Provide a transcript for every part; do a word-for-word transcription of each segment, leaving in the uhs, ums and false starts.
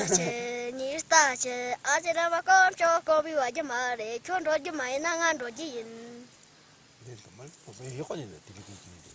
ཆེ་ཉིས་ལྟ་ཆེ་ཨ་ཅེ་ར་བ་ཀོང་ཅོ་ཀོང་བི་བ་རྒྱུ་མ་རེད། ཁྱོད་འགྲོ་རྒྱུ་མ་ཡིན་ན་ང་འགྲོ་རྒྱུ་ཡིན། འདི་ལ་མ་ལོ་བའི་ཡོད་ནི་ལ་དེ་ལ་དེ་ཅི་ནི་དེ།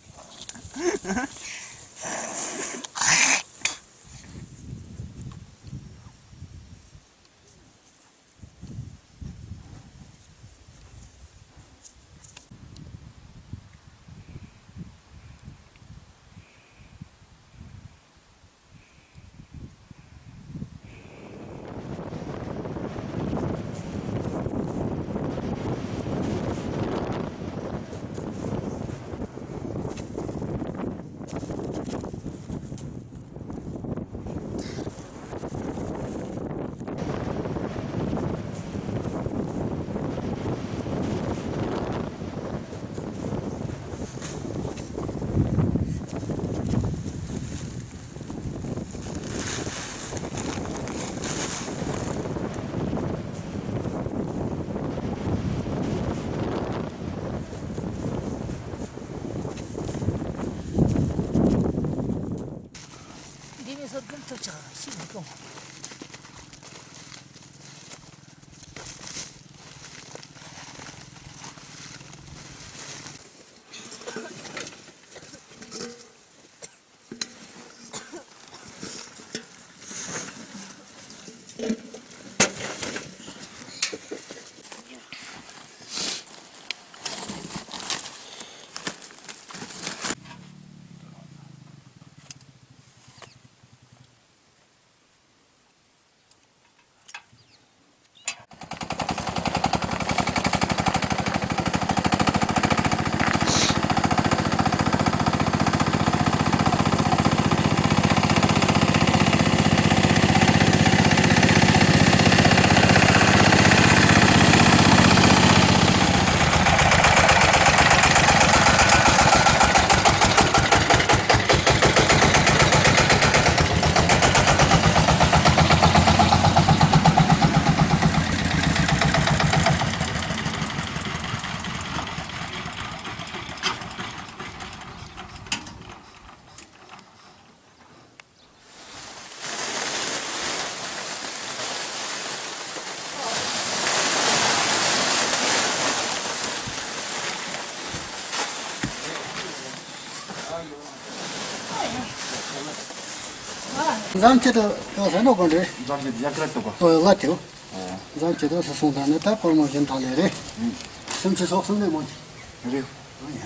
འདི་ནི་སོར་ཀུན་ཐུབ་ཆག་ཤི་མི་གོང་། ཛམ་ཆེ་དོ་ཡོ་ས་ནོ་གོན་རེ། ཛམ་ཆེ་དོ་ཡ་ཀ་ར་ཏོ་གོ། ཨོ་ལ་ཏེ་ཨོ། ཛམ་ཆེ་དོ་ས་སོང་ད་ནི་ད་སྐོར་མོ་བཞིན་ཐང་ལེ་རེ། སེམས་ཆེ་སོགས་སེམས་ནས་མོ་ཆེ། རེ། ཨོ་ཡ།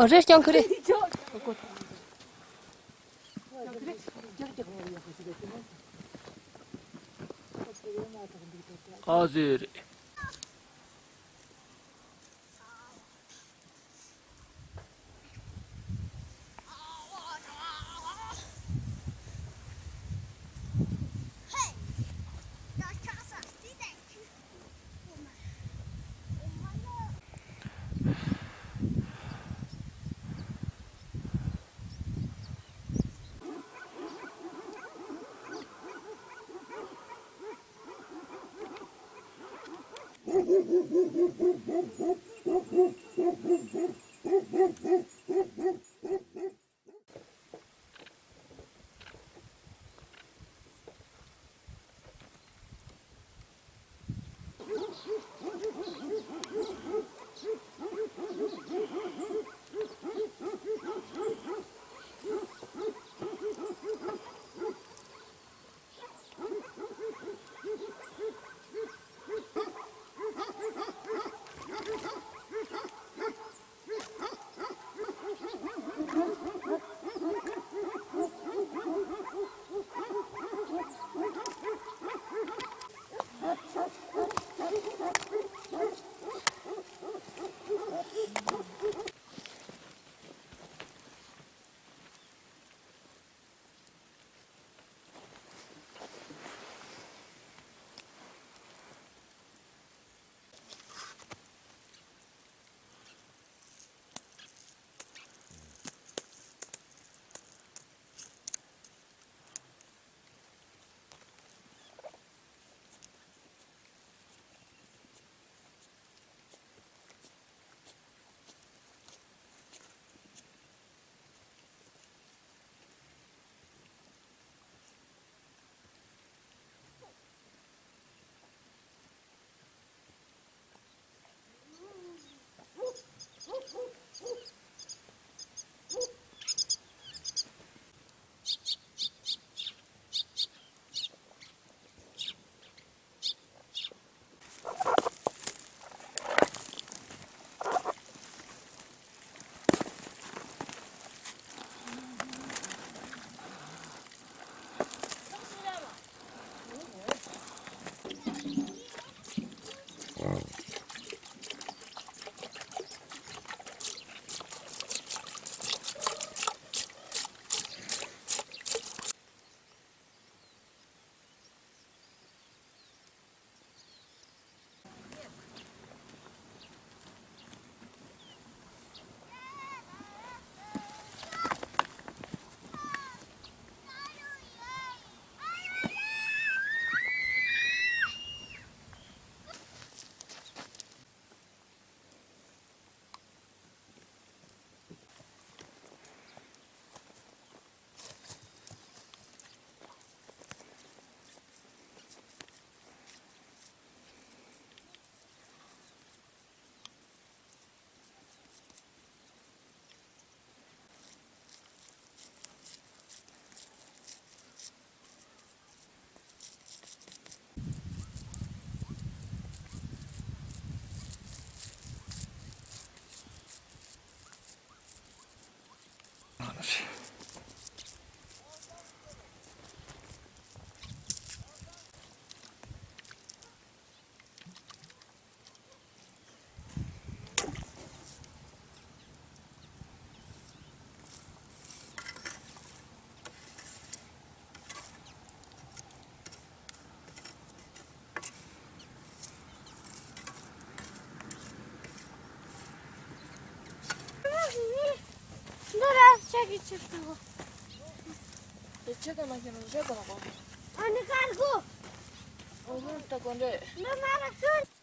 ཨོ་རེ་སྐྱོང་གི་རེད། ཨ་ཟེར། འདི་ར་ཆ་གི་ཆེ་ཏུ། དེ་ཆེ་ག་མ་ཁྱེར་རོ་ཆེ་ག་མ་གོ། ཨ་ནི་ཀར་གོ། ཨོ་ཧོ་ད་གོ་འདྲེ། འདི་མ་ར་སུ།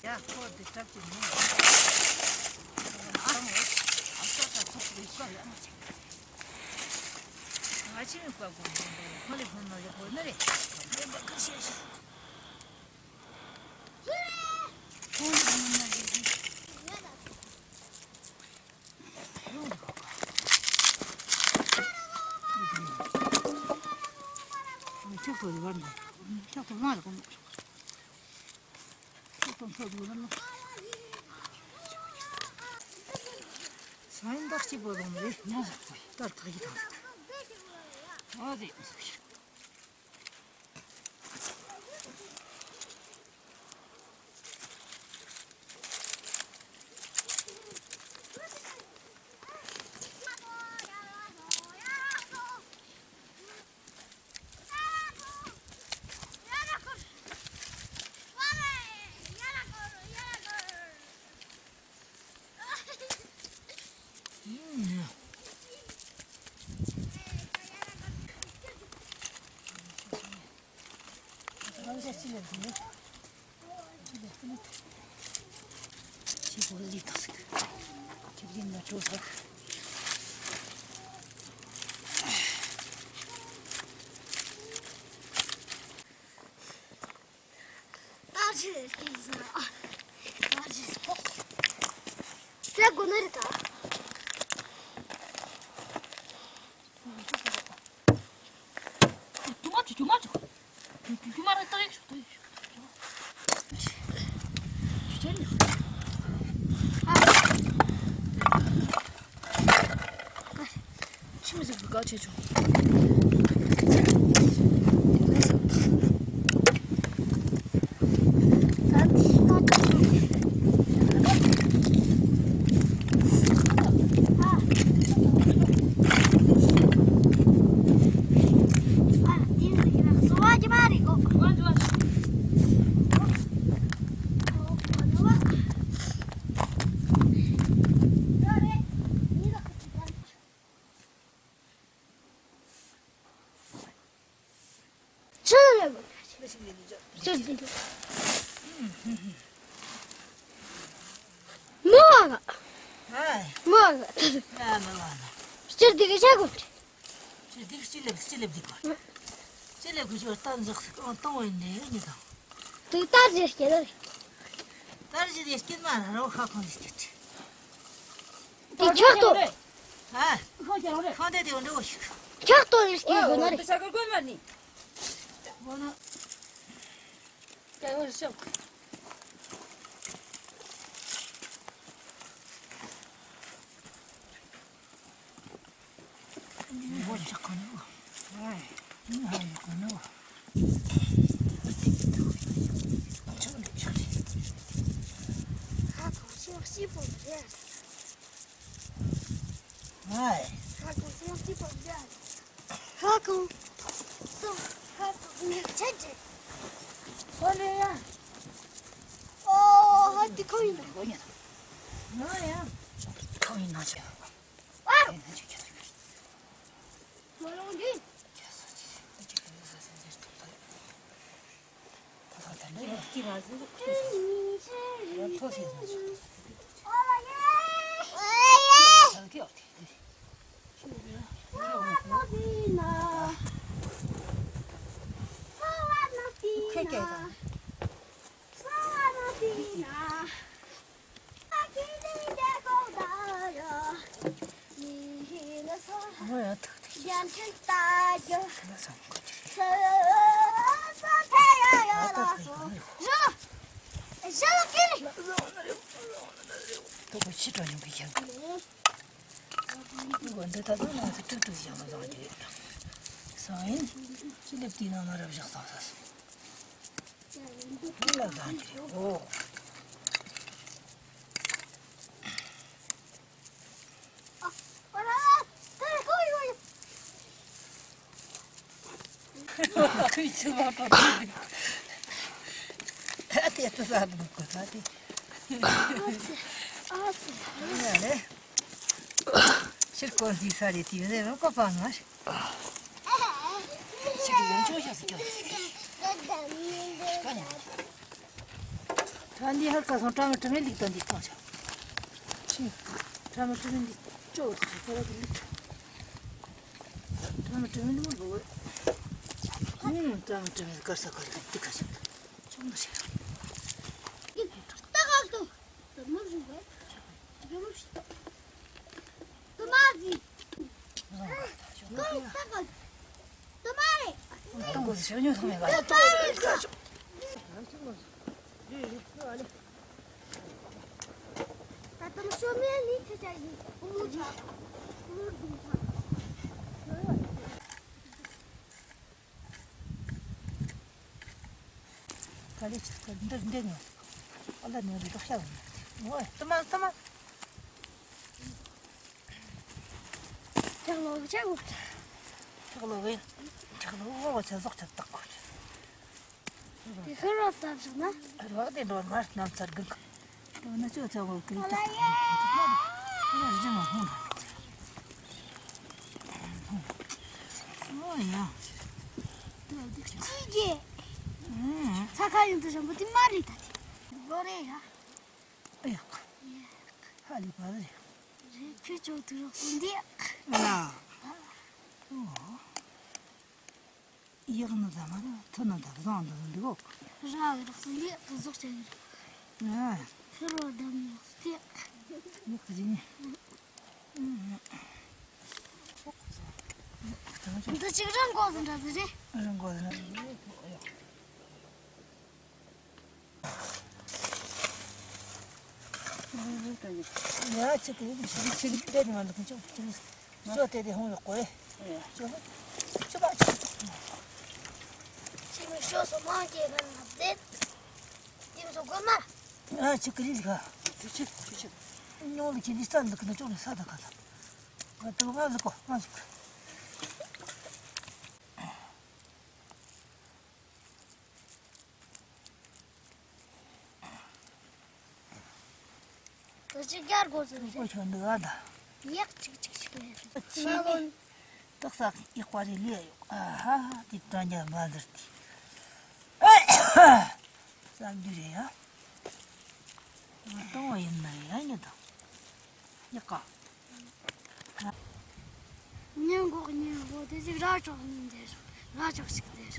ཡ། ཁོ་འདི་སྐྲག་གི་མིན། ཨ་ཨ་ཤ་ཤ་ཚོགས་པའི་ཤ་ཡ་མ་ཆེ། ང་ཆེ་མི་བཀའ་དགོངས་འདོན་པ་ཡ། ཁོ་ལས་ཧོན་ན་ལས་ཧོན་ན་རེད། ཁོ་ལས་ཧོན་ན་ལས་ཧོན། ད་ཅི་སྐད་ཟེར། ད་ཅི་སྐད་ཟེར་དགོས་ནི་རེད་ད། ཁྱོད་མ་ཁྱོད་ཁྱོད་མ་ཁྱོད། ཁྱོད་ཁྱོད་མ་རེད། ཏོག་ཡིག་ཤོག་ཏོག་ཡིག་ཤོག་ཁྱོད་ཁྱོད་ནི། ཨ། ཆི་མི་ཟིག་གི་ག་ཆེ་ཆུང་། ཕྱིར་ལ། ཕྱིར་འདི། མོ་ག་མོ་ག་ཕྱིར་འདི་གི་ཆ་གོ། ཕྱིར་འདི་གི་ཕྱི་ལེབ་ཕྱི་ལེབ་འདི་གོ། ཕྱི་ལེབ་གི་ཕྱིར་རྟ་འཛེག་སི་གང་བཏང་བའི་འདྲེ་ཡོད་ཉི་དང་། དུ་ལྟར་ཞིག་སྐྱེ་ལ། ལྟར་ཞིག་སྐྱེ་མ་ར་རོ་ཁ་ཁོང་ཞིག་སྐྱེ། དེ་ཆག་ཏོ། ཨ། ཁང་དེ་དེ་འདྲ་བོ་ཞིག་ཆག་ཏོ་ཡིན་སྐྱེ་དགོས་ན་རེད། ས་ཀར་ཀོན་མ་ནི། འོ་ན། སྐྱེ་བོ་ཤོག་ཧ་གོ། སོང་ཅི་པོ་རྒྱ། ཧ་གོ། སོང་། ཧ་གོ། ངས་ཆད་ཅི། ཧོ་ལེ་ཡ། ཨོ་ཧ་དི་ཁོ་ཡིན་ནོ། ཧོ་ཡ། ང་ཡ། ཁོ་ཡིན་ནོ་ཅི། ཨ། ཨེ་ན་ཅི་ཁྱེད་ཐུག་ཡོད། མ་ལོང་འདི། ཁྱེད་སོ་ཅི། ཨ་ཅི་ཁྱེད་ལ་ས་སེ་འདིར་ཐུག་ད། ལ་བཟང་གི་རེད། འོ། ཁོའི་ཕྱི་ལོགས་འགྲོ་དུས། ད་དེ་ཚོ་ཟ་འདུག་གོ། ད་དེ། ཨ་སི། ཡ་ལེ། ཕྱིར་སྐོར་འཛིན་ས་རེད། དེ་ཡོད་ནས་རང་བཀོད་པ་མ་རེད། ཕྱི་དྲོ་ཡང་ཆུང་ཤག་སུ་སྐྱོ། ད་འདི་ཧར་ཁ་སོང་། བཀྲ་མི་བཀྲ་མི་ལིག་དང་འདི་བཏང་ཆོག་ཕྱིན། བཀྲ་མི་བཀྲ་མི་འདི་ཅོག་ཏུ་ཆོག་ཁ་ར་གི་ལིག་བཀྲ་མི་བཀྲ་མི་ལིག་མོ་འགྲོ་བས། ཨུམ། བཀྲ་མི་བཀྲ་མི་གར་ས་གར་གི་འདི་ཁ་ཆག་ད་ཆོག་མ་ཤེས། ད་ག་སོང་། ད་མུར་བཞིན་པས། ཡོད་མ་ཤེས། དུ་མ་ཟིན། ཀོང་ས་ག་དུ་མ་རེད། ཏང་གོ་ཞོ་ཉོ་ཐོང་མེད་པ། དུ་མ་རེད། ད་དུང་ཤོ་མེད་ནི་ཁྱེད་ཅག་ཡིན། ཀོང་ས་ཀོང་ས་དུང་ས། ག་ལེ་ཆུ་ཚོད་འདིར་འདི་ནས་ཨ་ལ་ནས་རི་དོག་ཤ་བ་ནས་ངོ་ཏི་མ་ཏི་མ། ཆག་ལོག་ཆག་ལོག་ཆག་ལོག་གི་ཆག་ལོག་འོ་ཆ་ཟོག་ཆ་བཏགས་གོ། དེ་ཁ་རོག་བཏབ་བཞག་ན། རོག་དེ་འགྲོ་མར་ནམ་ཚར་གི། འགྲོ་ན་ཅོ་ཚ་བོ་གི་ཏག་ཏག་རི་མ་ཧོང་། ཨོ་ཡ། ཅི་གེ། ཚ་ཁ་ཡོང་དུ་བཞག་པ་དེ་མ་རེད་ད་དེ། ལོ་རེ་ཡ། ཨེ་ཡ། ཧ་ལས་པ་རེད། རེད། ཁྱོད་ཅོ་དུ་རོགས་སོང་དེ། ཨ་ལ། ཨོ། གཡག་ནི་ཟ་མ་རེད། ཐུ་ནི་འདབ་བཟང་འདི་འདུག་ར་གི་རག་སོང་དེ་དུ་ཟོག་ཆ་གི་རེད། ཨ། ཕི་རོ་འདམ་ཡག་སྟེ། གཡག་གི་ནི། འདི་གཅིག་རང་གོ་ཟིན་འདྲ་ཟིན་རེད། རང་གོ་ཟིན་འདྲ་ཟིན་རེད། ཡ་ཅིག་གི་ཅིག་ཅིག་བལྟས་ནས་མ་འདུག་ཅིག་ཅིག་ཅོ་དེ་དེ་ཧོང་ཡོད་གོ་ཨེ། ཅོ་ཅོ་པ་ཅོ་ཅོ། ཅིག་མི་ཤོ་སོ་མང་གེ་གན་ན་བདེ། དེ་མི་སོ་གོ་མ། ཨ་ཅིག་གི་རིག་ག་ཅོ་ཅོ་ཅོ་ཅོ། ཉོ་ལི་ཅི་འདི་ས་འདུག་གི་ན་ཅོ་ལི་ས་ད་ག་ད། ང་དུ་ང་ལི་གོ་ང་ལི་གོ། ད་ཅི་རྒྱར་དགོས་ཟེར་རེད། ཁོ་ཆོ་འདི་ཨ་ད། ཡག་ཅིག་ཅིག་ཅིག་ལས་རེད། ཕྱི་ནས་ཏག་ས་ཡག་པ་རེད་ལས་ཡོད། ཨ་ཧ་དེ་དྲ་རྒྱ་མ་འདིར་དེ། བསམ་རྒྱུ་རེད་ཡ། ང་གཏོང་བ་ཡིན་ན་ཡ་ཉེ་དང་། ཡག་ག་ཉིན་གོག་ཉིན་གོག་དེ་ཅིག་ར་ཅོག་ཉིན་དེ་ར་ཅོག་ཅིག་དེ་ར།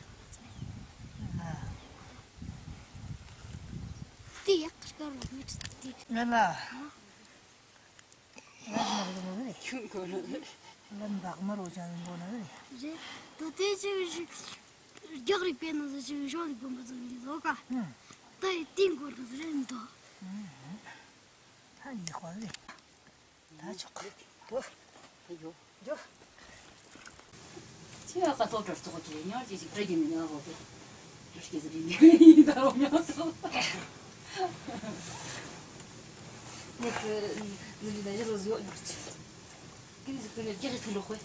དེ་ཡག་གི་སྐར་མ་མི་དེ། ང་ལ། ང་ལ་མ་རེད་མ་རེད། ཁྱོད་གོ་ལ་རེད། ང་འདག་མ་རོ་ཅང་གོ་ལ་རེད། རེད། ད་དེ་ཅིག་ཞིག་རྒྱག་རིགས་པས་ན་ཟེར་ཅིག་ཞོ་ལི་དགོན་པ་ཚོ་ཡིན་ཟོ་ག་ད་ཡི་ཏིང་གོ་ལ་རེད་འདུག་ཧ་ཡི་ཧོ་རེད། ད་ཆོག་གི། འགྲོ། འགྲོ། འགྲོ། ཆེ་བ་ཀ་ཐོག་གྲར་ཐོག་གི་ཉོ་ཅི་ཞིག་གྲ་གི་མི་ཉོ་གོ་གི། གྲ་གི་ཟི་རི་ནི་ད་རོ་ཉོ་སོ། ངས་ཀི་ནི་ལི་ན་ཡ་རོ་ཟི་ཡོ་ཉོ་ཅི། ཀི་ནི་ཟི་ཀི་ནི་རྒྱ་གི་ཐུ་ལོ་ཁོ། ཀི་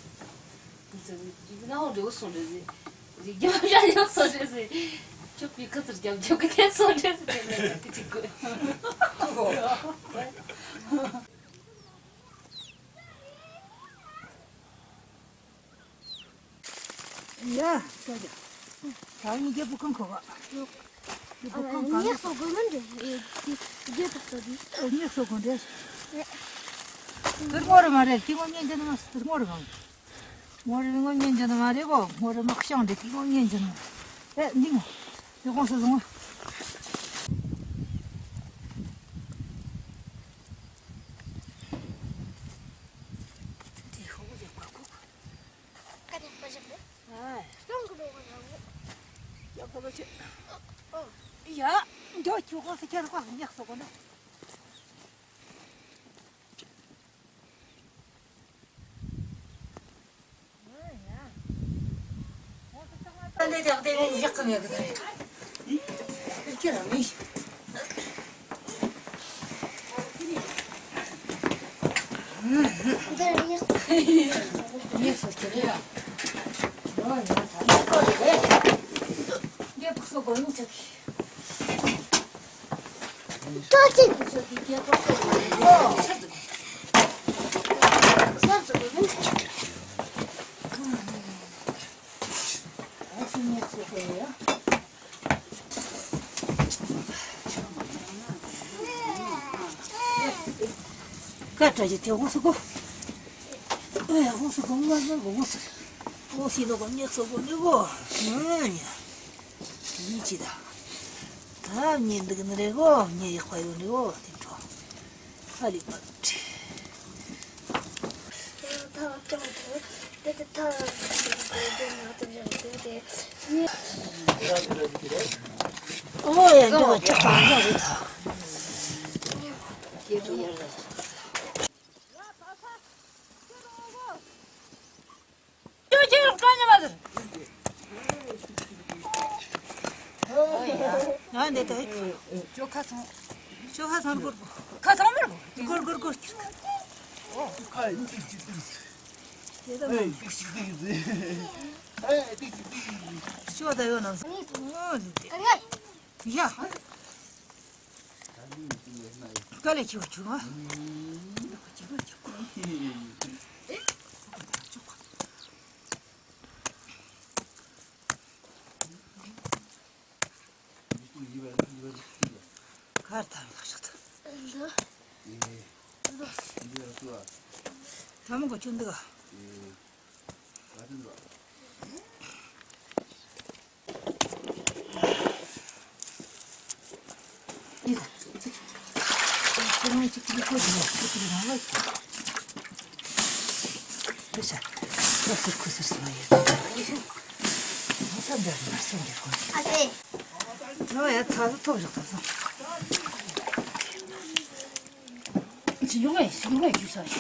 ནི་ཟི་ཀི་ནི་ཨོ་རེ་འོ་སོ་རེ་ཟི། ཟི་རྒྱ་ཡ་ཡ་སོ་རེ་ཟི། ཆོག་པའི་ཁ་ཚུར་རྒྱབ་རྒྱབ་ཀི་ཐེ་སོ་རེ་ཟི། ཀི་ནི་ཀི་ཅི་ཀོ། ཡ། ད་ཡ། ད་ཡིན་རྒྱལ་པོ་ཁང་ཁོ་བ། རྒྱལ་པོ་ཁང་གང་ཉག་སོ་དགོས་མིན་འདྲ། རྒྱལ་པོ་སོ་དེ། ཉག་སོ་དགོས་འདྲ། དེར་ངོ་རེ་མ་རེད། དེ་ངོ་ཉན་རྒྱུ་ནི་མ་དེར་ངོ་རེ་མ་རེད། ངོ་རེ་ངོ་ཉན་རྒྱུ་ནི་མ་རེད་གོ། ངོ་རེ་མ་ཤང་འདྲ། དེ་ངོ་ཉན་རྒྱུ་ནི་མ་རེད། ཨེ་འདི་ངོ་། དེ་ཁོང་སོ་སོ་ངོ་། དེ་ཧོ་ཡག་པ་ཁོ། ཀ་ནས་པ་ཞིག་རེད། ཨ། སྟོང་གི་ལོག་ག་ཡག་པོ་ཆེ། ཨོ། ཡ། འདོ་ཁྱོད་ཁོ་སི་ཁྱེར་ཁོ་ཉག་སོ་གོ་ན། ཨ་ཡ། ཨ་ནི་ཡག་དེ་ཡག་གི་མེད་གི། ཁྱེད་རང་མི་ཤི། འདིར་ཡིན། ངས་སོ་ཁྱེར་ཡ། ཡོ་ཡོ་ད་ནི་སོ་རེད། ངས་ཁུ་སོ་གོ་ནུ་ཆག་གི། ཏོ་ཅིག་ཀ་ཏྲ་ཇི་ཏེ་འུ་སུ་གོ། ཨེ་འུ་སུ་གོ་ང་ང་གོ་འུ་སུ། འུ་སི་ནོ་གོ་ཉེ་སོ་གོ་ནི་གོ། ཨ་ཉ། ཡིན་ཅི་ད། ད་ཉེ་འདུག་ནི་རེ་གོ་ཉེ་ཡག་པ་ཡོད་ནི་གོ་དེ་འཕྲོ། ཧ་ལི་པ་ཁྲི། ཨོ་ཡ་འདི་བ་ཅག་པ་འདི་རེད་ད། ཡང་འདི་ལྟ་ཡིག་ཅོ་ཁ་ཚང་། ཅོ་ཁ་ཚང་སྒོར་སྒོར། ཁ་ཚང་མར་སྒོར། སྒོར་སྒོར་སྒོར་ཁྱེར་ཁ། ཨོ། ཁ་ཡིན་ཏིག་ཅིག་ཏིག་ཟེར། དེ་ལྟ་མ་ནི། ཨེ་ཏིག་ཅིག་ཏིག་ཟེར། ཨེ་ཏིག་ཅིག་ཏིག་ཟེར། ཅོ་ད་ཡོད་ནམ་སོང་། ཨོ་ལུག་དེ། ཡ། དཀའ་ལས་ཆེ་བ་བྱུང་ཨ། གར་ཐང་ལ་ཤག་ཐང་། ཐ་མ་གོ་ཆུ་འདུག་ག། ཨ་ཙི། ཡོང་ཡ་ཚ་ཚ་ཐོབ་བཞག་ཐོབ་སོང་། ཅི་ཡོང་ངས་ཡོང་ངས་རྒྱུ་ས་ཡོད།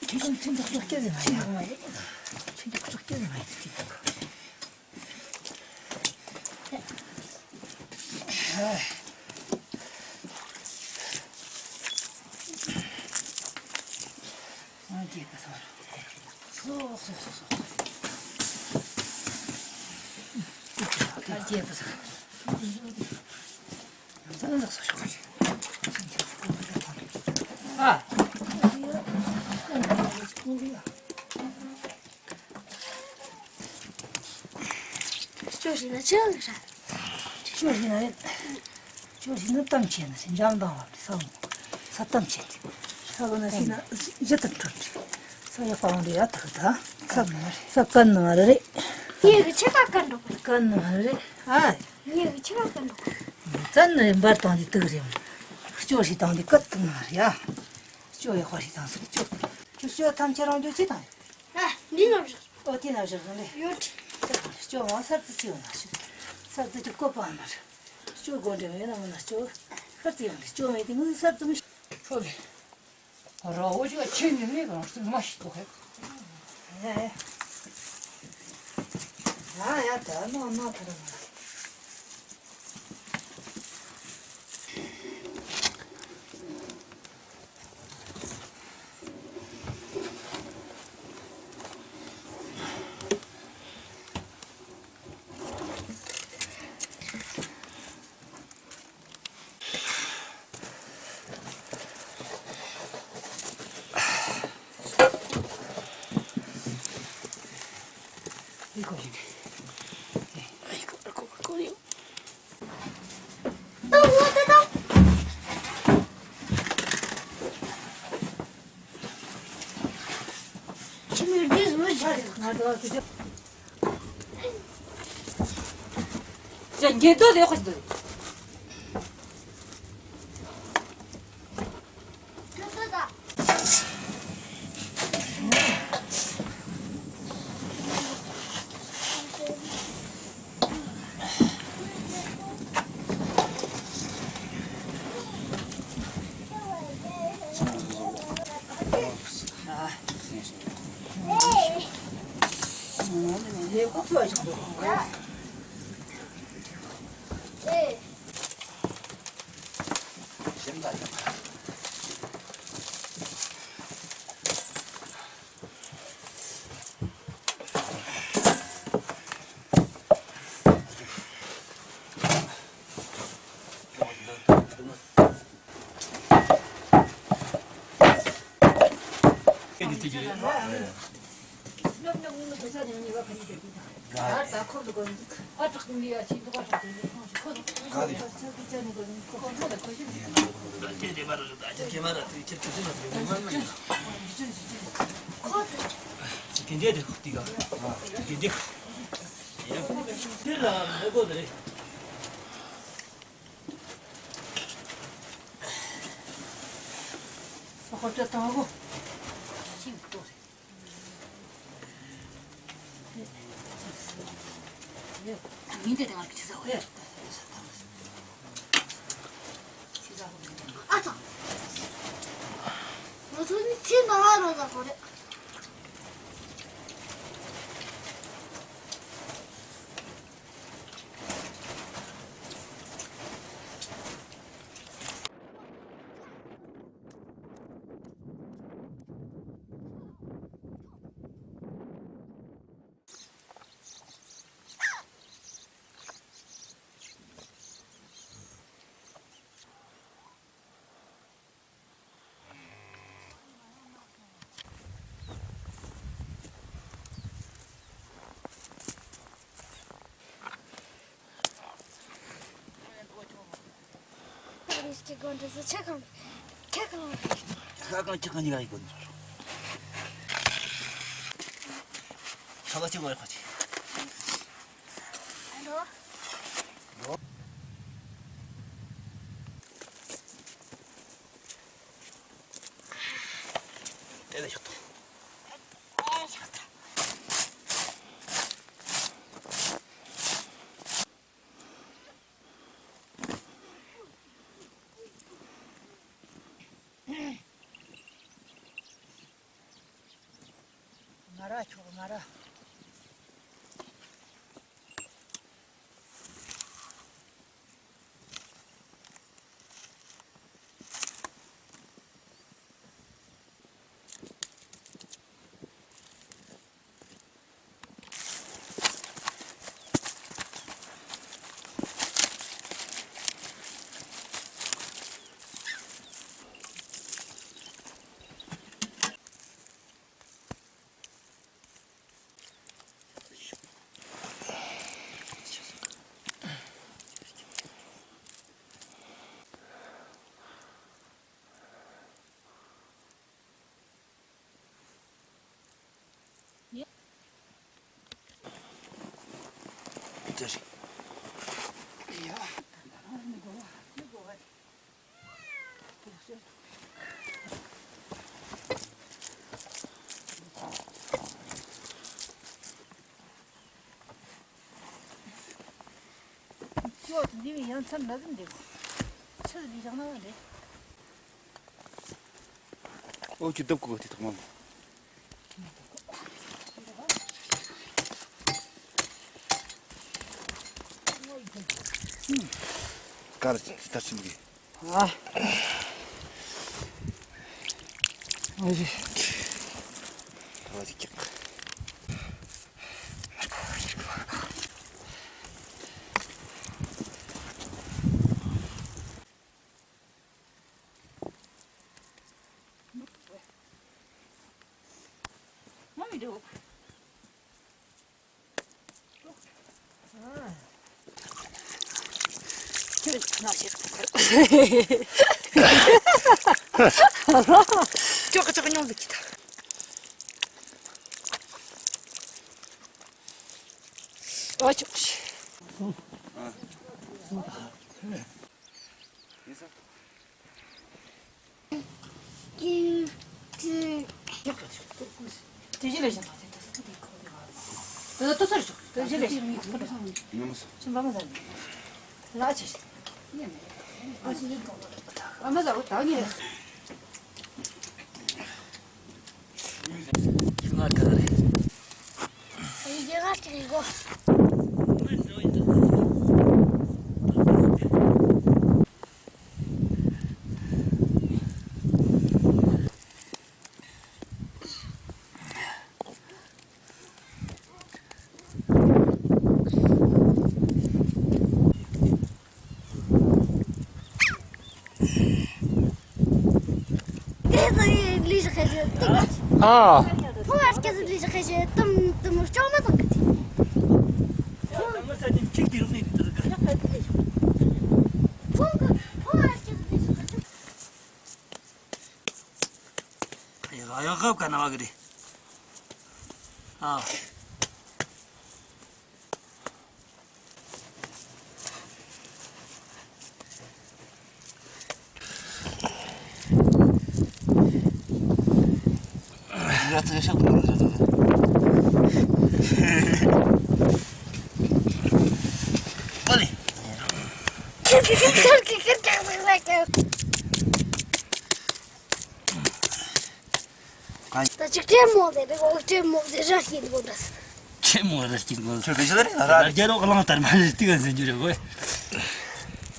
ཁྱེད་ཀྱང་ཁྱེད་ཀྱི་ཁུ་ཚུར་སྐྱེལ་ཟིན་མ་ཡིན། ཁྱེད་ཀྱི་ཁུ་ཚུར་སྐྱེལ་ཟིན་མ་ཡིན། ཨ་རྒྱས་པ་སོང་། སོག་སོག་སོག་སོག་སོག་ད་རྒྱས་པ་སོང་། ཨ། ཅོ་ཞིག་ན་ཅི་ཡང་ལ་ར། ཅོ་ཞིག་ན་ཡོད། ཅོ་ཞིག་ན་གཏམ་བྱས་ན་ཞིག་འཇམ་དང་བབ་ཏེ་ས་ལོང་། ས་གཏམ་བྱས་ཏེ། ས་ལོ་ན་ཞིག་ན་ཇི་ལྟར་འཕྲོད་ཅིག་ས་ཡག་པ་འོང་དུ་ཡ་ཐུག་ད། ས་ས་ཀན་ནང་རེ་རེད། ངེད་ཀྱི་ཆེ་ཁ་ཀན་འགྲོ་གི། ཀན་ནང་རེ་རེད། ཨ། ངེད་ཀྱི་ཆེ་ཁ་ཀན་འགྲོ་གི། ཙན་ནི་འབར་བཏང་དེ་དུག་རེད། ཅོ་ཞིག་བཏང་དེ་ཀད་དུག་ནང་རེད་ཡ། ཅོ་ཡག་པ་ཞིག་བཏང་སོང་ཅོ། ཅོ་ཅོ་ཐམས་ཅད་རང་ཅོ་ཅི་བཏང་། ཨ། འདི་ནང་བཞག་ཨོ་དེ་ནང་བཞག་རང་རེད། ཡོད། ཅོ་མ་སར་ཙི་ཅི་ཡོང་ན་ཞིག་སར་ཙི་ཅི་བཀོད་པ་མ་རེད། ཅོ་དགོས་འདྲ་མེད་ན་མ་ན་ཅོ། སར་ཙི་ཡོང་རེད་ཅོ་མེད་དེ་ངུ་སར་ཙི་མི་ཤོག་རེད། ར་འོ་ཅོ་ཁྱེད་ནི་མེད་པར་སུ་མ་ཤི་ཏོ་ཧེ། ཨེ། ཨ་ཡ་ད་ནོ་ནོ་ཐར་མ། ཡ་འགྱེད་དོ་ལེགས་ཤིག་འདུག་ང་ཚོ་ནི་ཚེ་ན་བ་རོ་ཟ་གོ་རེད། ཁ་གང་ཁྱི་གང་ཉིད་ལ་ཡིན་དགོས། ཁ་ག་ཅི་གོ་ཡ་ཁ་ཅི། དེ་ལ་ཤོག་ཐོ། ང་ར་ཆོག་ང་ར། ཅོག་ཙེ་འདི་བས་ཡང་མཚམས་ན་ཟིན་འདེབས། ཆུ་ལི་བཞག་ན་རེད། ཨོ་ཅི་བརྡབ་གོ་དེ་ཐོག་མ། དཀར་ཅིག་ལྟར་ཕྱིན་གི། ཨ། ཨ་ཞེ། ཐོག་ཅིག་ཀྱག། ང་མི་འགྲོ། ཁྱོད་ང་ཞིག་ཅོག་ཅོག་ཉུང་ཟིག་གི་ད། ཨ་ཅོག་ཤི། དེ་ཚོ་ཡི་ལུས་ཤ་ཁ་ཤས་ཏིག་ཨ། ཕོ་བ་སྐྱེ་ཚོ་ལུས་ཤ་ཁ་ཤས་ཏུམ་ཏུམ་ལྕོག་མ་ཙང་གི་ཕོ་བ་སྐྱེ་ཚོ་ལུས་ཤ་ཁ་ཤས། ཡ་ཡ་ཧབ་ཀ་ན་བ་གི་རེད། ཨ། ད་ཅིག་ཀྲེ་མོ་དེ་རེད། འོ་ཀྲེ་མོ་དེ་ར་སྐྱིད་འདུག་ད། ཀྲེ་མོ་ར་སྐྱིད་འདུག་ཁྱོད་བེད་ཤ་ད་རེད་ན་ར། རྒྱལ་རོགས་གླང་དར་མ་རེད་ཏིག་ཟེར་རྒྱུ་རེད་གོ།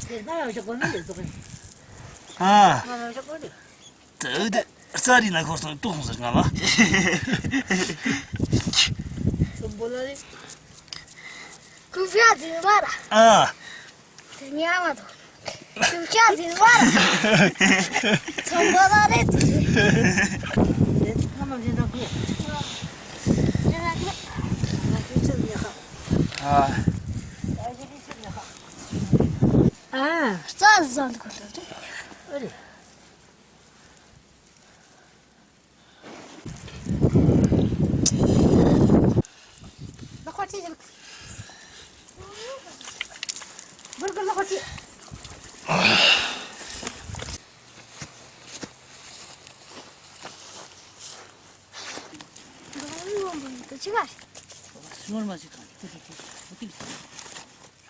ཟེར་མ་ཡོང་ཤོག་གོ་ནི་རེད་ཟོག་ཡིན། ཨ། མ་ཡོང་ཤོག་གོ་ནི། དེ་དེ་རྩ་རི་ན་ཁོར་སོང་ཏོག་སོང་ཟེར་ང་ལ། སོམ་པོ་ལ་རེད། ཁུ་ཕྱག་འཛིན་པ་ར། ཨ། དེ་ཉལ་མ་ཐོག་ཁྱོད་ཅག་ཟིན་བར། ཚོང་པ་ལ་རེད་དེ། ཨ། རྩ་ཟན་དུ་གོ་ལ་རེད།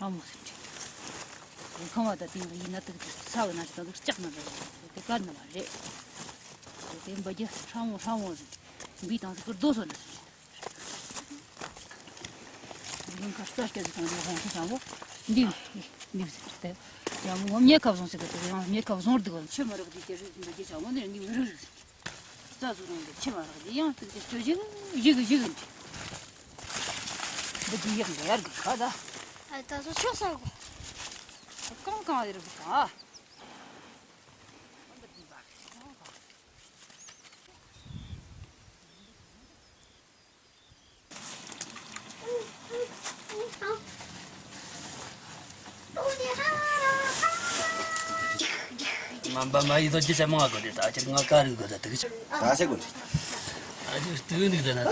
ཧྲ་མོ་ཟེར་ཏེ། ཁང་བ་དང་སྟེང་ལ་ཡིན་ན་དུག་དུག་ས་བ་ན་ཞིག་དང་དུག་ལྕགས་ན་རེད། དེ་དཀར་ན་མ་རེད། དེ་འབའ་རྒྱ་ཧྲ་མོ་ཧྲ་མོ་ཟེར། འབུའི་དང་དུ་ཀུར་རྡོ་སོ་ན་ཟེར། འབུ་ཁ་རྩ་སྐྱ་ཟིག་དང་དུ་ཧོང་ཤ་ཆང་བོ། འདི་འདི་ཟེར་ཏེ། ཡང་མོ་ངོ་མྱེ་ཁབ་བཟུང་ཟེར་གི་དུ་ཡང་མྱེ་ཁབ་བཟུང་རྡུག་ག་ཆུ་མ་རག་དུས་དེ་རུ་འབའ་རྒྱ་ཆང་བོ་ནི་འདི་རུ་རུ་ཟེར། རྩ་ཟུར་རང་གི་ཕྱི་མ་རག་དེ་ཡང་དུག་དེ་སྐྱོ་ཞིག་ཞིག་ཞིག་འདི་འདི་ཡག་འདི་ཡར་གི་ཁ་ད། ཨ་ད་སོ་ཆོག་སང་གོ། གང་གང་རེད་གི་ད། མ་འབའ་མ་ཡི་ཟོ་ཅི་ཆ་མང་གོ་དེ་ད་ཅི་ང་ཀ་རིག་གོ་ད་དུག་ཆ། ད་ཆ་གོ་དེ། ཨ་ཅི་སྟོན་ནི་ད་ན་ད།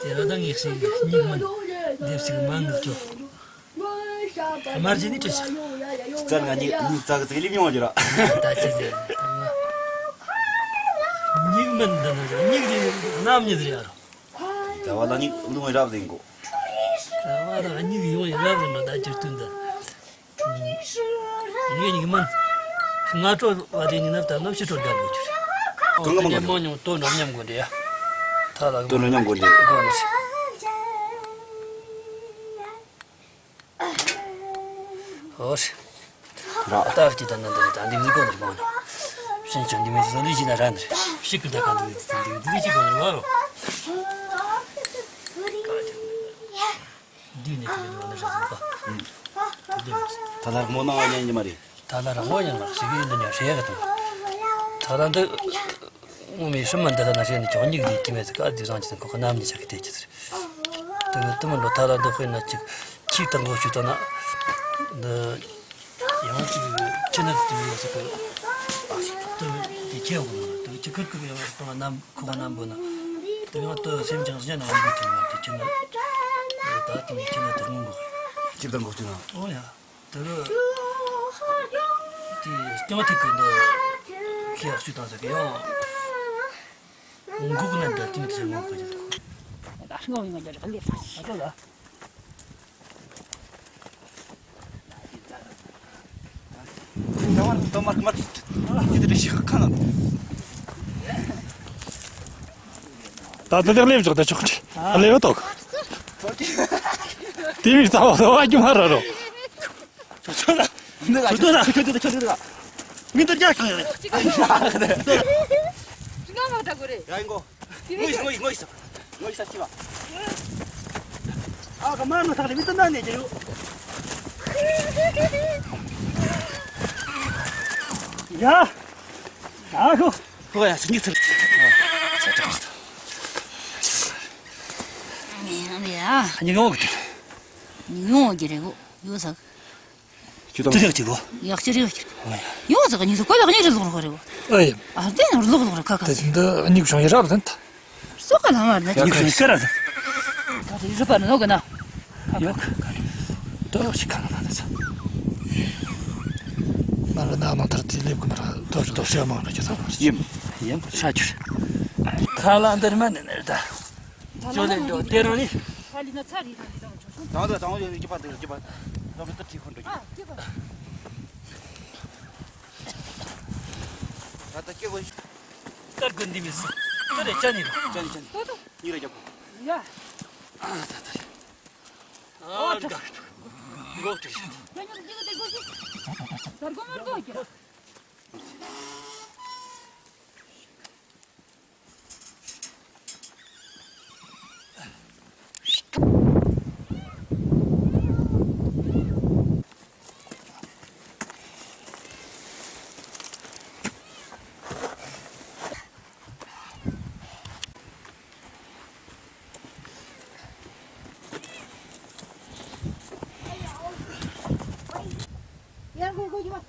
དེ་ར་ད་ངེས་ཤིག་སྙིགས་མིན་འདེབས་ཤིག་མ་ངུ་ཅོ། དམར་ཇི་ནི་ཁྲིད་ཤག་རྩ་ང་ཉིད་ཉིད་རྩ་གི་ཚིག་ལེབ་མྱོང་རྒྱུ་ར། ད་ཅི་ཟེར། སྙིགས་མིན་འདི་ནི་སྙིགས་རེད་རྣམ་གཉིས་རེད་ཨ་རོ། ཟླ་བ་ལ་ཉིད་ལུང་རབ་ལེན་གོ། ཟླ་བ་དང་སྙིགས་ཡོང་ཡི་རབ་ལེན་འགྲོ་ད་ཅི་སྟོན་འདི། ངས་སྙིགས་མིན། སྔ་དྲོ་བ་དེ་ཉིན་ནབ་ད་ནོ་ཕྱི་དྲོ་དགའ་དགོས་ཀྱི་རེད། གང་གི་མང་གི་མང་ཉུང་དོ་ནོ་མཉམ་དགོས་འདྲ་ཡ། ཐ་ལ་དོ་ནོ་མཉམ་དགོས་འདྲ་དགོས་ནི་རེད། ཨོ་ཤི། ར། ད་ཅི་ད་ནན་ད་ད་འདི་མི་གོ་ནར་མང་ནོ། ཤིན་ཅང་འདི་མི་ཟོ་ལི་ཞི་ན་ར་ནར། ཤི་ཀི་ད་ག་འདི་མི་ཟོ་འདི་མི་ཟོ་ལི་ཞི་གོ་ནར་བ་རོ། འདི་ནི་ཀི་ལི་ནར་ར་ཟོ་ག་ད་ལ་ར་མོ་ནང་ཡན་ཉི་མ་རེད། ད་ལ་ར་མོ་ཡན་ལ་ཞི་གི་འདི་ཉ་ཧྲེ་ག་དང་། ད་ལ་འདི། ངོ་མའི་སྲིན་མ་འདི་ལ་ན་ཧྲེ་ནི་ཅོག་སྙིགས་འདི་ཀི་མེད་ཟིག་ག་འདི་བཟང་ཅི་དང་ཁོ་ཁ་ནམ་ནི་ཆག་གི་དེ་ཅི་ཟེར། དེ་གི་དུ་མི་ལོ་ཐ་ལ་འདི་དཔེར་ན་ཅིག་ཁྱིག་དང་མགོ་ཆུ་དང་ན། འདི། ཡང་ཅིག་ཁྱི་ནར་དུ་ཡོད་ཟེར་གི། དུ་དེ་ཁྱེད་གོ་ན་དུ་ཅི་ཁུར་ཁུར་ཡང་དང་ནམ་ཁོ་ག་ནམ་བོ་ན། དུ་ཡང་དུ་སེམས་ཅང་སྙན་ནང་འདི་དུ་ན་དུ་ཁྱི་ནར། ད་དུ་ཁྱི་ནར་དུ་ངུ་གོ། ཁྱིག་དང་མགོ་ཆུ་ན། ཨོ་ཡ། དེ་རུ། དེ་སྐྱོང་ཐིག་གི་འདི། ཁྱེད་སུས་བཏང་ཟེར་གི་ཡང་། འགུག་ན་འདི་དེ་མི་ཚེ་མང་གི་ཟེར། ད་ཤི་ང་ཡིན་ང་རྒྱ་རིག་ལས་ད་ཤི་ད་ལ། ད་ལྟ་དེ་སླེབས་ཆོག་ད་ཆོག་ཆེ། སླེབས་ཡོད་དོ། དེ་མིག་རྩ་བ་དོ་བ་རྒྱུ་མ་ར་རོ། ཁྱོད་ཚོ་ལ། ཁྱོད་ཚོ་ལ། ཁྱོད་ཚོ་ལ། ཁྱོད་ཚོ་ལ། མི་འདི་རྒྱ་གང་ཡོད་རེད། ང་མ་ད་གོ་རེད། ཡ་ཡིན་གོ། ངོ་ཡིས་ངོ་ཡིས་ངོ་ཡིས་ངོ་ཡིས་ས་ཅི་བ། ཨ་ག་མ་ནོ་ཐག་ལས་མི་ཏི་ན་ནས་རྒྱ་ཡོད། ཡ། ཨ་ཁུ། ཁོ་ཡ་སྙིགས་ཚར། ཡ། སྙིགས་ཡོང་གི་འདུག་སྙིགས་ཡོང་གི་རེད་གོ། ཡོད་ས། ཅི་དང་། ཅི་རེད་ཅི་གོ། ཡག་ཅི་རེད་ཅི། ཡོད་ས་ག་ཉིས་སུ་ཀོ་ལག་ཉིས་རེད་ལོག་རེད་གོ། ཨེ་ཡིན། ཨ་དེ་ནོར་ལོག་ལོག་རེད་ཁ་ཁ། དེ་འདི་སྙིགས་བྱུང་ཡི་རབ་ཟིན་ད། སོ་ག་ལ་མ་རེད་ན་ཅི་ཡོད་ཁ་ཤི་ཀ་ར་ཟིན། ད་རེད་རུ་པ་ནོ་ག་ན། ཡོད་ཁ་ཁ། ཏོ་ཡོད་ཤི་ཁ་ན་ན་ད་ས། ང་ར་ན་ནང་ཐར་དེ་ལེབ་ཀུ་ན་ར་ཏོ་ཏོ་ཤ་མང་ར་ཅི་ས་མ་ར་ཅི། ཡིན་ཡིན་ཤ་ཆུ། ཁ་ལ་འདིར་མ་ནི་ནི་ད། ཅོ་ལེ་འགྲོ་དེ་རང་ནི། ཁ་ལི་ན་ཚ་རི་རང་ལི་དང་ཆོ་ཆོ། དང་དང་དང་ཡོད་ཀྱི་པ་དེ་ཀྱི་པ། ད་བི་ཏ་ཁྲི་ཁོ་འགྲོ་ཨ་ཀྱི་པ། ད་ད་ཀྱི་པ། ཀར་ཀུན་འདི་མི་སྲིད། ཀ་རེ་ཅ་ནི་ར། ཅ་ནི་ཅ་ནི། ཏོ་ཏོ། ཉི་ར་རྒྱབ་ཁོ། ཡ། ཨ་ད་ད། ཨ་ད། འགོག་ཏྲི། ད་ཉོ་ཀྱི་པ་དེ་གོ་ཀྱི། ད་གོ་མར་གོ་ཀྱི། ཡར་གོ་གོ་ཡོད།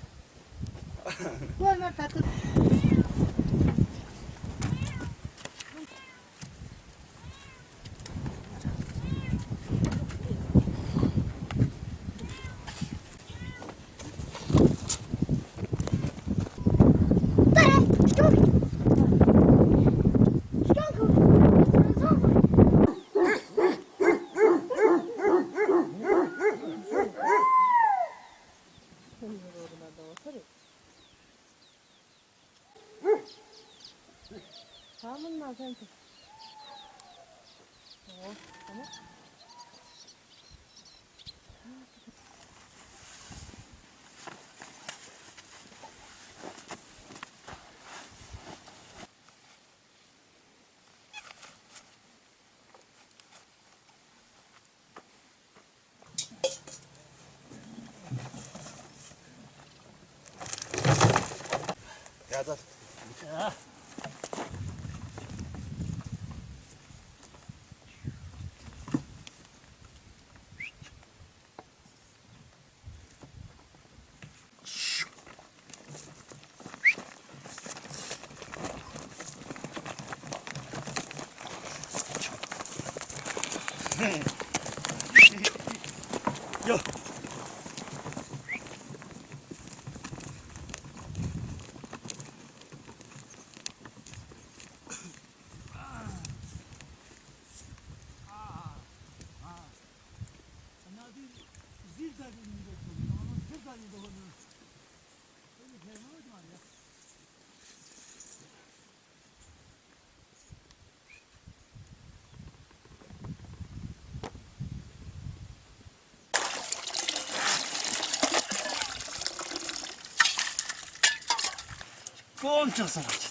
ཀོམ་ཆག་སོང་།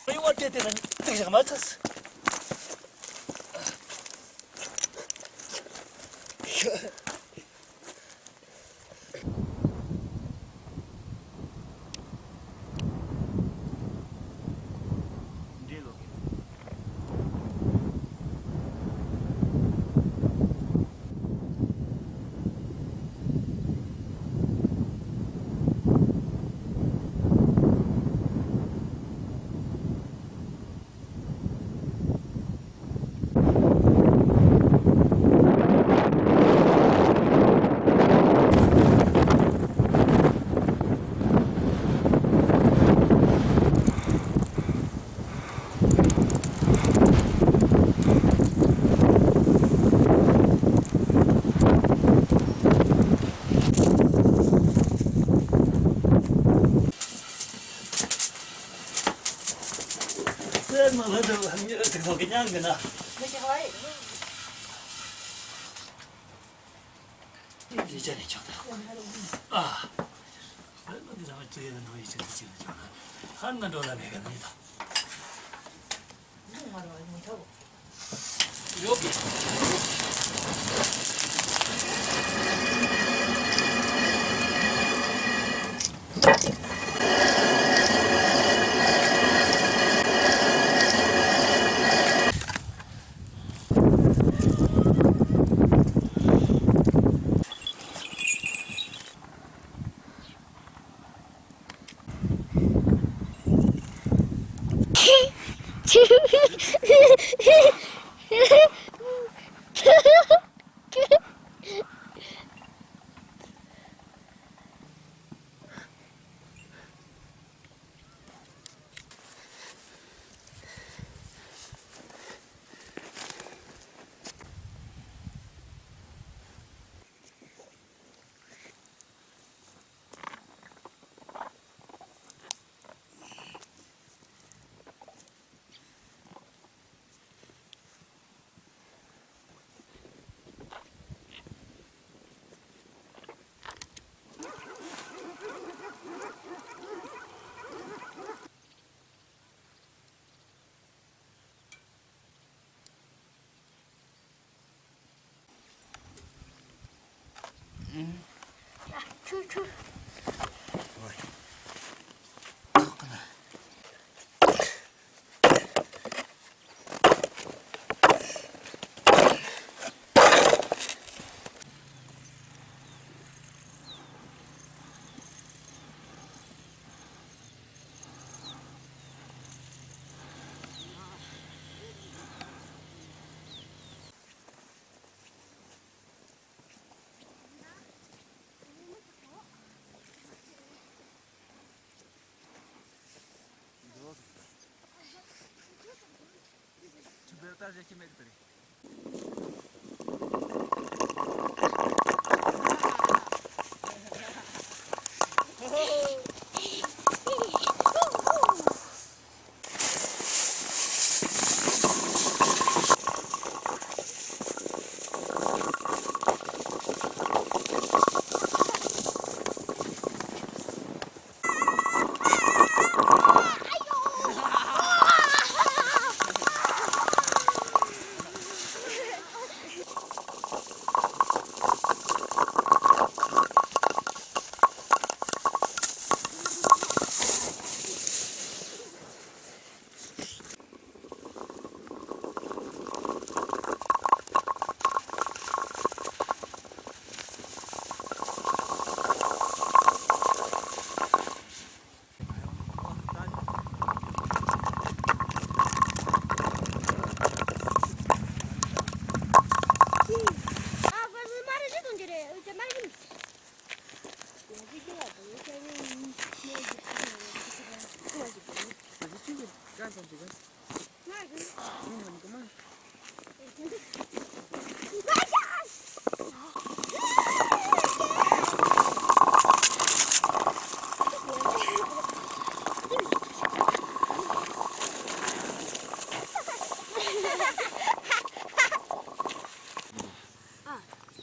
རེ་བ་དེ་དེ་ལ་ཏིག་ཞིག་མ་ཚར། དུ་ཧམ་ཉེ་དུག་ཚོགས་ཀྱི་མྱང་གི་ན། ཡི་ཅག་ནས་ཆོག་ད། ཨ། ཧན་ན་འདི་རང་ཅི་ཡོད་ནོ་ཡི་ཅག་ཅི་ཡོད་ནོ་ཅག་ན། ཧན་ན་འགྲོ་ལ་མེད་ག་ན་ཡི་ད། ཡོད་གི།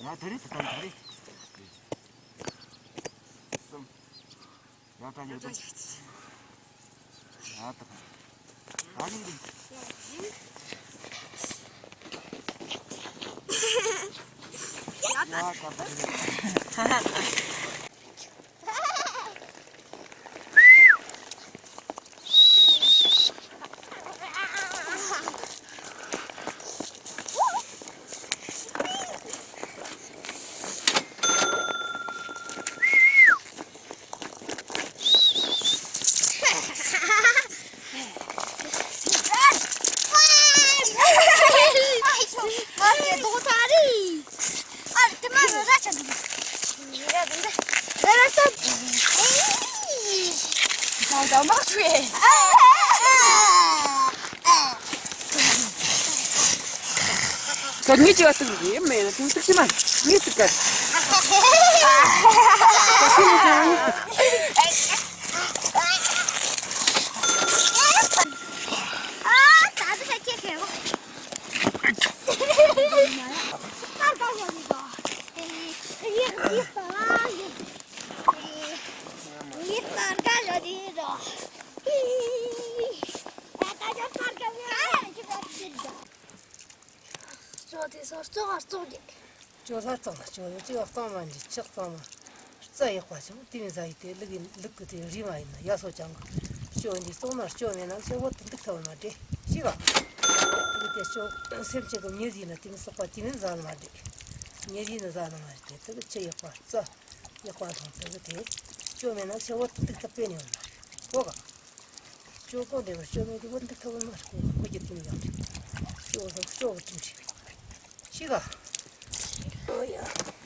ཡ་དེ་རེད། དེ་དང་དེ་རེད། གསུམ། ཡ་ད་ཉོ་དང་། ཡ་ད། ད་ནི་རེད། ཡ་ད་དེ་རེད། ད་ངས་ཅི་བ་ཐུག་རེད་མེད་ན་ཐུག་ཐུག་ཅི་མ་ངས་ཐུག་ག། ཨ་ད་ སོ་སོ་ག་སོ་རྒྱག་སྐྱོ་ལྷ་གཙང་ལ་སྐྱོ་ལ་སྐྱོ་གཙང་མ་འདི་ཆགས་གཙང་མ། རྩ་ཡག་པ་ཅང་དེ་མི་ཟ་ཡི་དེ་ལུག་གི་ལུག་གི་དེ་རི་མ་ཡིན་ན་ཡ་སོ་ཅང་གི་སྐྱོ་འདི་གཙང་མ་སྐྱོ་མེད་ན་སྐྱོ་བོ་དུ་འདུག་ཐབས་མ་འདྲེ་ཤི་ག་དེ་གི་དེ་སྐྱོ་སེམས་ཅན་གི་མྱི་ཟིན་ན་དེ་མི་སོག་པ་དེ་མི་ཟ་ལ་མ་འདྲེ། མྱི་ཟིན་ན་ཟ་ལ་མ་འདྲེ་དེ་གི་ཆུ་ཡག་པ་རྩ་ཡག་པ་དང་དེ་གི་དེ་སྐྱོ་མེད་ན་སྐྱོ་བོ་དུ་འདུག་ཐབས་པས་ནི་ཡོང་མ་རེད་གོ་ག་སྐྱོ་གོ་འདེབས་སྐྱོ་མེད་དེ་བོ་འདུག་ཐབས་མ་རེད་གོ་ག་ཁོ་རྒྱུ་དེ་མི་ཡོང་རེད། སྐྱོ་བོ་དང་སྐྱོ་བོ་དུ་འདྲེ་ཤི་ག་ཨོ་ཡ།